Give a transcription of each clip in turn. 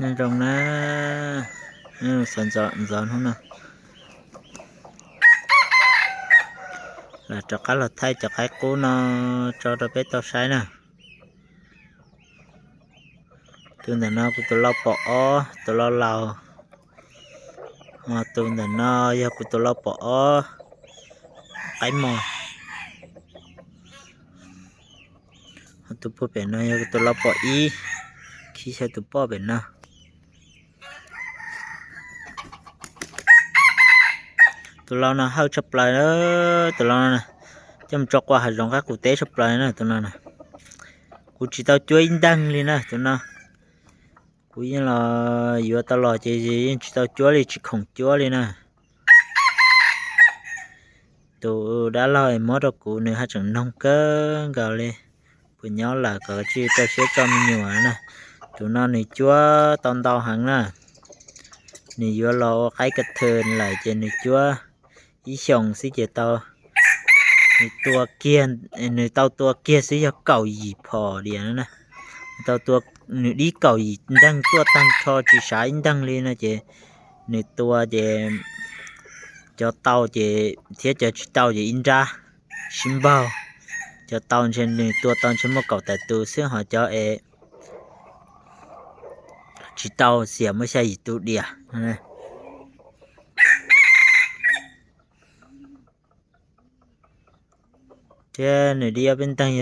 Zoo na, xov ntxov hnub no los rov qab los thaij cov qaib qub no tso rau peb tau saib na. Tus ntawm no kuv tus lau pom ob, tus lau laus. Ho tus ntawm no yog kuv tus lau pom ob, qaib mos. Ho tus puag pem no yog kuv tus lau pom ib, khi xyaw tus poj pem no. Tus lau no hawj tshaj plaws, tus lau no coj mus tso qua hav zoov qab qus teb tshaj plaws na tus no na. Kuv tsis tau cuab ib nteeg li na tus no. Kuv yeej los yuav tau los ces yeej tsis tau cuab li, tsis khoom cuab li na. Tus dab laug muab rau kuv nws haj tseem noog kawg nkaus li, puas nyob lawm kom tsij rau siab tso me nyuam na. Tus no nws cuab tau ntau heev na, nws yuav los ua qaib ka thw lawm ces nws cuab ib xyoos xwb ces tau, nws tua kiag, nws tau tua kiag xwb yog kaum yim phom diam na. Nws tau tua, nws dib kaum yim nteeg tuaj tag nrho tsis sav ib nteeg li no ces nws tua ces cov tau ces thiab cov tsis tau ces ib nrab sib npaug. Cov tau ntshe nws tua tau ntshe muaj kaum tawm tus xwb, ho cov es tsis tau xiam muaj xya yim tus diam. Thiab nws dib ob peb nteeg,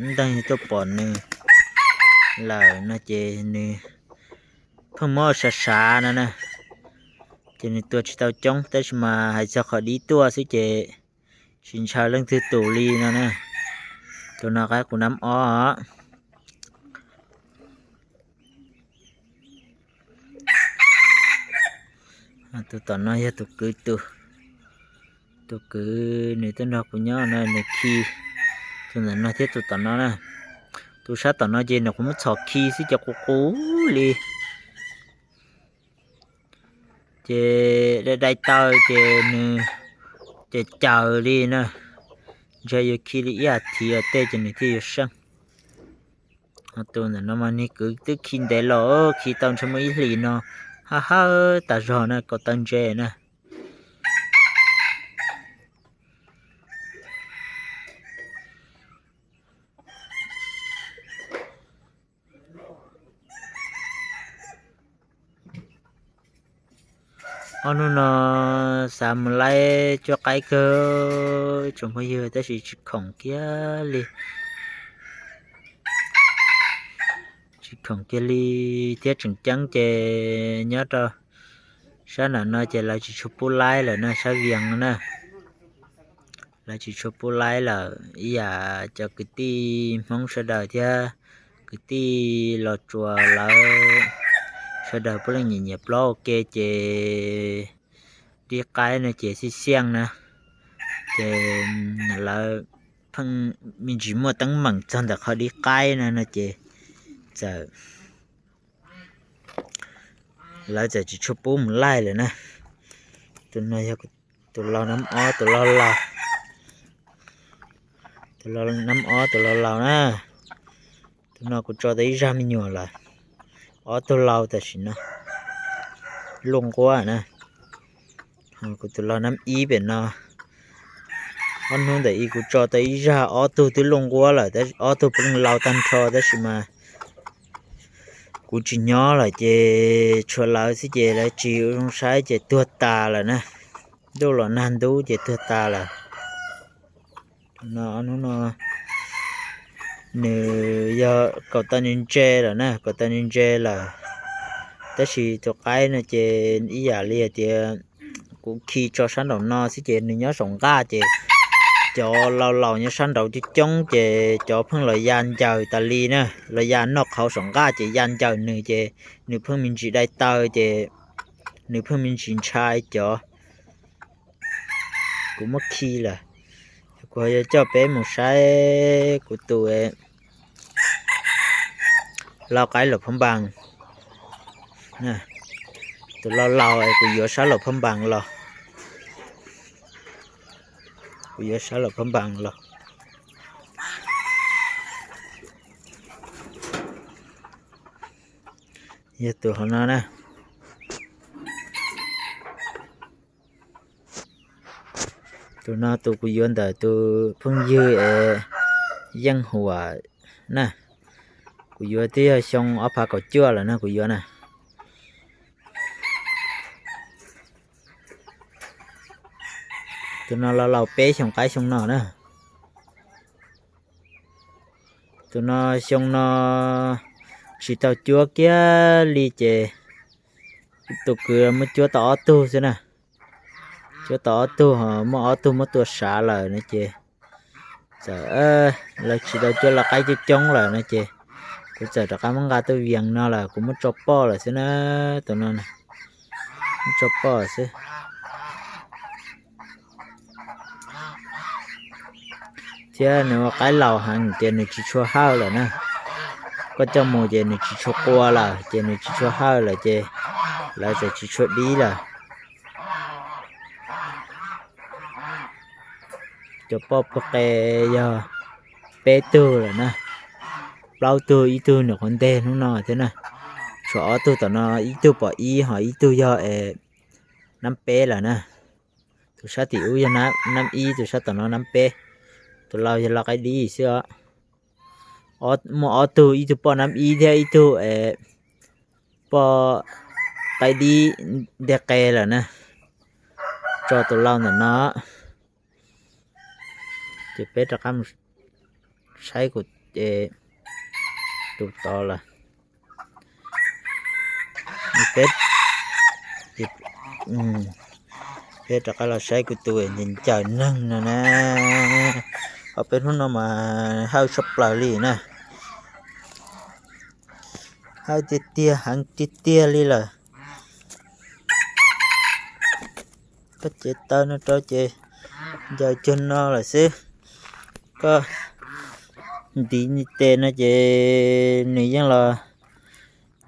nteeg yog tuaj pom nws lawm no ces nws pheej muab sav sav no na, ces nws tua tsis tau coob, tab sis mas hais txog qhov dib tuaj xwb ces tsis ntshaw leej twg tus li no na. Tus no qaib qus nab ob. Tus tom no yog tus kwv, tus kwv nws tuaj nrog kuv nyob no nws khi. Tus ntawm no thiab tus tom no na. Tus sab tom no ces nws kuv muab txhom khi xwb ces qus qus li. Ces dai dai taw ces nws ces caws li na. Ntshe yuav khi li ib as thiv tej ces nws thiaj yuav seej. Tus ntawm no mas nws kwv twb khi ntev los, khi tau ntshe muaj ib hlis no, haj hawb tas zog na, kaum taw ntse na. Ob hnub no xav mus laib cuab qaib kawg tsoom phooj ywg tab sis tsis khoom kiag li. Tsis khoom kiag li thiab tseem ceeb ces nyob rau sab nram no ces lawv tsis tshua pub laib lawm na, sab Vias na. Lawv tsis tshua pub laib lawm, ib yam cov kwv tij Hmoob sawv daws thiab kwv tij Los Tsuas lawv sawv daws puav leej nyiam nyiam plaub ua ke ces dib qaib no ces xij xiaj na, ces lawv pheej me ntsis muaj teeb meem txog ntawm qhov dib qaib no no ces txawm lawv txawm tsis tshua pub mus laij lawm na. Tus no yog tus lau nab ob, tus lau laus, tus lau nab ob, tus lau laus na. Tus no kuv tso tau ib zaj me nyuam lawm, ob tug lau tam sim no luaj nquab na. Kuv tus lau nab ib pem no, ob hnub ntawm i kuv tso tau ib zaj, ob tug twb luaj nquab lawm, ob tug pheej lau tag nrho tab sis mas kuv tsis nyob lawm ces tshuav lawv xwb ces lawv tsis ua zoo saib ces tuag tas lawm na. Ntuj los nag ntub ces tuag tas lawm. No, hnub no nws yog kaum tau ntse ntse lawm na, kaum tau ntse ntse lawm. Tab sis tus qaib no ces ib yam li hais tias kuv khi tso sab nraum no xwb ces nws nyob saum nqaj ces cov lau laus nyob sab nraud coob coob ces cov pheej los ya ncaws tas li na, los ya noj qhauv saum nqaj ces ya ncaws nws ces nws pheej me ntsis dai taw ces nws pheej me ntsis ntshai cov. Kuv muab khi lawm, kuv ho yuav coj peb mus saib kuv tus lau qaib Luam Phab Npas. Tus lau laus es kuv yuav sab Luam Phab Npas los, kuv yuav sab Luam Phab Npas los. Yog tus hauv no na. Tus no tus kuv yuav ntawm tus phooj ywg es Yeej Huam na. Kuv yuav twb yog xyoo ob phav kaum cuaj lawm na kuv yuav na. Tus no los laus peb xyoos qaib xyoo no na. Tus no xyoo no tsis tau cuab kiag li ces tus kwv muab cuab tau ob tug xwb na. Cuab tau ob tug ho muaj ob tug muab tua sav lawm no ces txawm lawv tsis tau cuab lawv qaib coob coob lawm no ces kuv txawm rov qab muab nqa tuaj vias no lawm kuv muab tso poj lawm xwb na. Tus no muab tso poj xwb. Thiab nws ua qaib laus heev ces nws tsis tshua hawj lawm na. Koj coj mus ces nws tsis tshua qua lawm ces nws tsis tshua hawj lawm ces lawv txawm tsis tshua dib lawm. Cov poj puag qe yog peb tug lawm na. Plaub tug, ib tug nws qhuav nteg hnub no thiab na. Tshuav ob tug tom no, ib tug pom ib ho ib tug yog es nab peb lawm na. Tus sab tim ub yog nab ib, tus sab tom no nab peb. Tus laus yog laus qaib dib xwb os. Muaj ob tug, ib tug poj nab ib thiab ib tug es poj qaib dib nteg qe lawm na. Tso tus laus ntawm no. Ces peb rov qab mus saib kuv tus tod lawm. Peb, peb rov qab los saib kuv tus ncaws neeg no na. Ob peb hnub no mas hawj tshaj plaws li na. Hawj tiag tiag, heev tiag tiag li lawm. Koj cev taw no rau ces ncaws cuag no lawm xwb. Koj ntiv tes no ces nws yeej los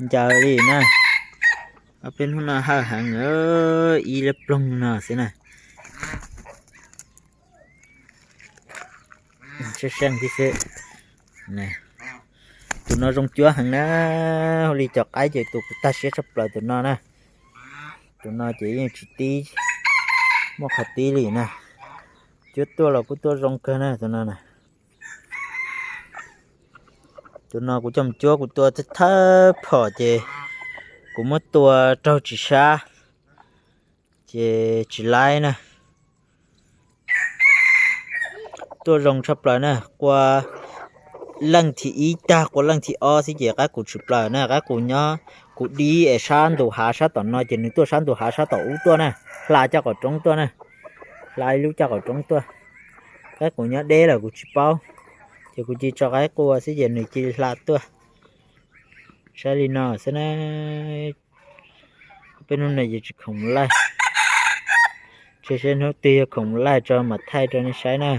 ncaws li na. Ob peb hnub no hawj heev, ib lab ploog no xwb na. Seej seej thiab xwb. Tus no zoo cuab heev na, ua li cov qaib ces tus kuv tag siab tshaj plaws tus no na. Tus no ces yeej tsis tib, muaj qhov tib li na. Cuab tuaj los kuj tuaj zoo kawg na tus no na. Tus no kuv coj mus cuab kuv tua thawj phom ces kuv muab tua raug tsis sab, ces tsis laib na. Tuaj zoo tshaj plaws na, qua leej thib ib tag qua leej thib ob xwb ces qaib qus tsis plaws na, qaib qus nyob, kuv dib es sab ntus hav sab tom no ces nws tuaj sab ntus hav sab tom ub tuaj na, hla caj qaum roob tuaj na, hla ib lub caj qaum roob tuaj. Qaib qus nyob deb lawm kuv tsis paub, ces kuv cia li tso qaib qua xwb ces nws cia li hla tuaj. Saib li no xwb na. Peb hnub no ces tsis khoom laij, tsis saib hnub twg yog khoom laij tso mam thaij rau nej saib na.